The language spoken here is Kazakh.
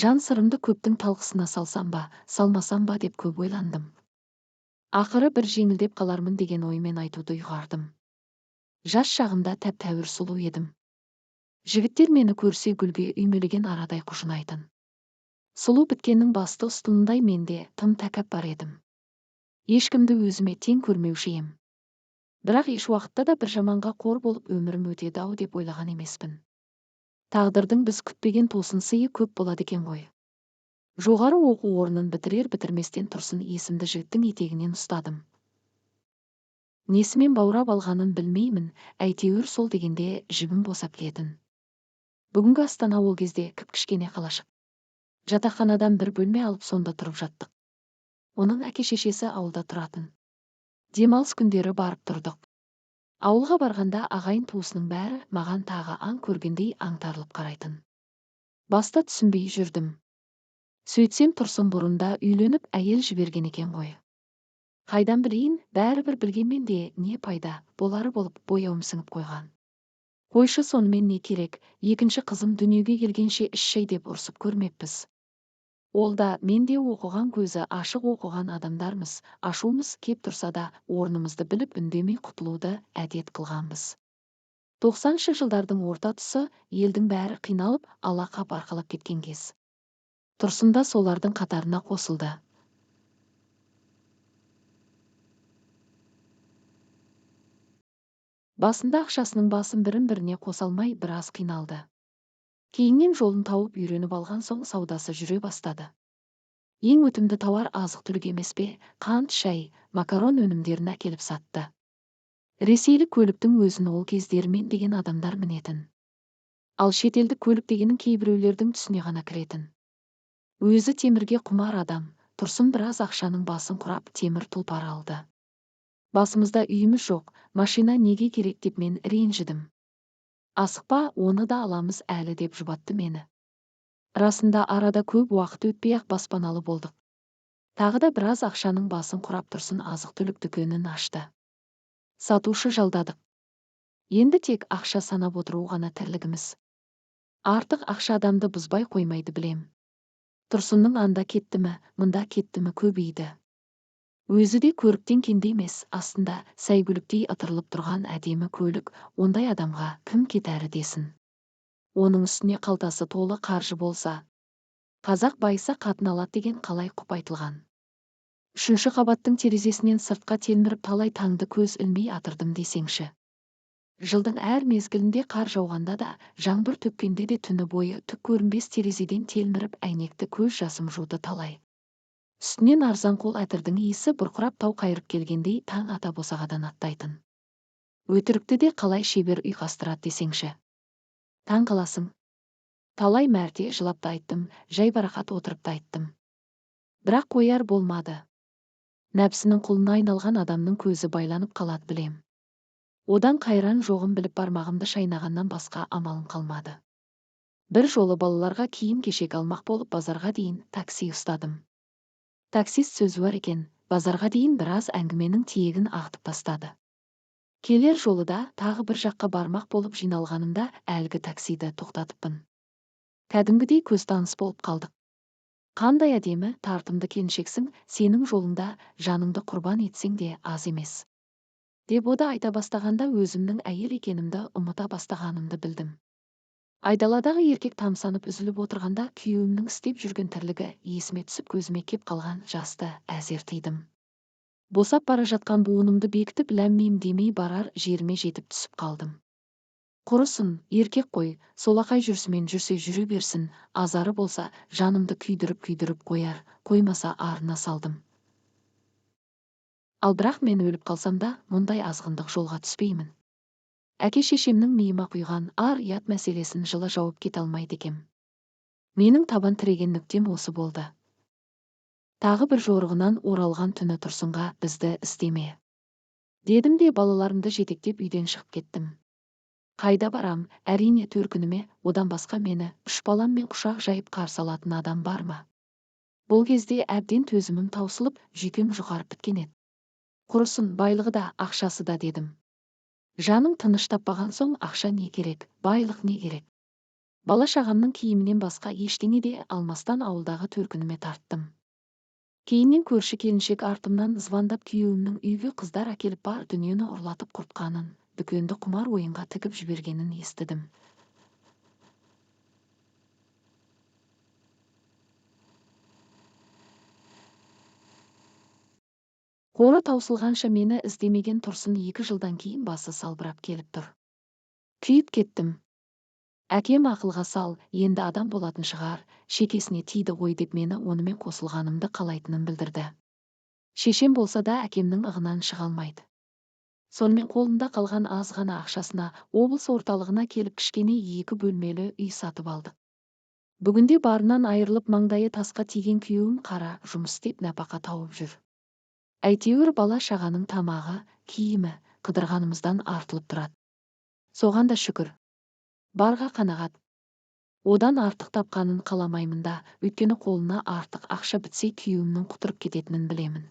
Жан сырымды көптің талқысына салсам ба, салмасам ба деп көп ойландым. Ақыры бір жеңілдеп қалармын деген оймен айтуды ұйғардым. Жас шағымда тәп-тәуір сұлу едім. Жігіттер мені көрсе гүлге үймелеген арадай құжынайтын. Сұлу біткеннің басты ұстынындай мен де тым тәкаппар едім. Ешкімді өзіме тең көрмеуші ем. Бірақ еш уақытта да бір жаманға қор болып өмірім өтеді-ау деп ойлаған емеспін. Тағдырдың біз күтпеген тосын сыйы көп болады екен ғой. Жоғары оқу орнын бітірер-бітірместен Тұрсын есімді жігіттің етегінен ұстадым. Несімен баурап алғанын білмеймін, әйтеуір сол дегенде жібім босап кетін. Бүгінгі Астана ол кезде кіп-кішкене қалашық. Жатақханадан бір бөлме алып сонда тұрып жаттық. Оның әке-шешесі ауылда тұратын. Демалыс күндері барып тұрдық. Ауылға барғанда ағайын туысының бәрі маған тағы аң көргендей аңтарылып қарайтын. Баста түсінбей жүрдім. Сөйтсем Тұрсын бұрында үйленіп әйел жіберген екен ғой. Қайдан білейін, бәрібір білгенмен де не пайда, болары болып бояуым сіңіп қойған. Қойшы сонымен не керек, екінші қызым дүниеге келгенше іш шай деп ұрсып көрмеппіз. Ол да, мен де оқыған көзі ашық оқыған адамдармыз, ашуымыз кеп тұрса да орнымызды біліп үндемей құтылуды әдет қылғанбыз. 90-шы жылдардың орта тұсы елдің бәрі қиналып, ала қап арқалап кеткен кез. Тұрсын да солардың қатарына қосылды. Басында ақшасының басын бірін-біріне қоса алмай біраз қиналды. Кейіннен жолын тауып үйреніп алған соң саудасы жүре бастады. Ең өтімді тауар азық-түлік емес пе, қант, шай, макарон өнімдерін әкеліп сатты. Ресейлік көліктің өзін ол кездерімен деген адамдар мінетін. Ал шетелдік көлік дегенің кейбіреулердің түсіне ғана кіретін. Өзі темірге құмар адам, Тұрсын біраз ақшаның басын құрап темір тұлпар алды. Басымызда үйіміз жоқ, машина неге керек деп мен ренжідім. Асықпа, оны да аламыз әлі деп жұбатты мені. Расында арада көп уақыт өтпей-ақ баспаналы болдық. Тағы да біраз ақшаның басын құрап Тұрсын азық-түлік дүкенін ашты. Сатушы жалдадық. Енді тек ақша санап отыру ғана тірлігіміз. Артық ақша адамды бұзбай қоймайды білем. Тұрсынның анда кетті ме, мында кетті ме көбейді. Өзі де көріктен кенде емес, астында сәйгүліктей ытырылып тұрған әдемі көлік, ондай адамға кім кетәрі десін. Оның үстіне қалтасы толы қаржы болса, қазақ байыса қатын алады деген қалай құп айтылған. Үшінші қабаттың терезесінен сыртқа телміріп талай таңды көз ілмей атырдым десеңші. Жылдың әр мезгілінде қар жауғанда да, жаңбыр төккенде де түні бойы түк көрінбес терезеден телміріп әйнекті көз жасым жуды талай. Үстінен арзан қол әтірдің иісі бұрқырап тау қайырып келгендей таң ата босағадан аттайтын. Өтірікті де қалай шебер ұйқастырады десеңші. Таң қаласың. Талай мәрте жылап та айттым, жайбарақат отырып та айттым. Бірақ қояр болмады. Нәпсінің құлына айналған адамның көзі байланып қалады білем. Одан қайран жоғын біліп бармағымды шайнағаннан басқа амалым қалмады. Бір жолы балаларға киім-кешек алмақ болып базарға дейін такси ұстадым. Таксист сөзі бар екен, базарға дейін біраз әңгіменің тиегін ағытып тастады. Келер жолы да тағы бір жаққа бармақ болып жиналғанымда әлгі таксиді тоқтатыппын. Кәдімгідей көз таныс болып қалдық. Қандай әдемі, тартымды келіншексің, сенің жолыңда жаныңды құрбан етсең де аз емес. Деп ода айта бастағанда өзімнің әйел екенімді ұмыта бастағанымды білдім. Айдаладағы еркек тамсанып үзіліп отырғанда күйеуімнің істеп жүрген тірлігі есіме түсіп көзіме кеп қалған жасты әзер тыйдым. Босап бара жатқан буынымды бекітіп ләм-мим демей барар жеріме жетіп түсіп қалдым. Құрысын, еркек қой, солақай жүрісімен жүрсе жүре берсін, азары болса жанымды күйдіріп-күйдіріп қояр, қоймаса арына салдым. Ал бірақ мен өліп қалсам да мұндай азғындық жолға түспеймін. Әке-шешемнің миыма құйған ар-ұят мәселесін жылы жауып кете алмайды екем. Менің табан тіреген нүктем осы болды. Тағы бір жорығынан оралған түні Тұрсынға бізді істеме. Дедім де балаларымды жетектеп үйден шығып кеттім. Қайда барам, әрине төркініме, одан басқа мені үш баламмен құшақ жайып қарсы алатын адам бар ма? Бұл кезде әбден төзімім таусылып, жүйкем жұқарып біткен еді. Құрысын, байлығы да, ақшасы да дедім. Жаның тыныш таппаған соң ақша не керек, байлық не керек? Бала-шағамның киімінен басқа ештеңе де алмастан ауылдағы төркініме тарттым. Кейіннен көрші келіншек артымнан звондап күйеуімнің үйге қыздар әкеліп бар дүниені ұрлатып құртқанын, дүкенді құмар ойынға тігіп жібергенін естідім. Қоры таусылғанша мені іздемеген Тұрсын 2 жылдан кейін басы салбырап келіп тұр. Күйіп кеттім. Әкем ақылға сал, енді адам болатын шығар, шекесіне тиді ғой деп мені онымен қосылғанымды қалайтынын білдірді. Шешем болса да әкемнің ығынан шыға алмайды. Сонымен қолында қалған аз ғана ақшасына облыс орталығына келіп кішкене 2 бөлмелі үй сатып алдық. Бүгінде барынан айырылып маңдайы тасқа тиген күйеуім қара жұмыс істеп нәпақа тауып жүр. Әйтеуір бала шағаның тамағы, киімі қыдырғанымыздан артылып тұрады. Соған да шүкір. Барға қанағат. Одан артық тапқанын қаламаймын да, өйткені қолына артық ақша бітсе күйеуімнің құтырып кететінін білемін.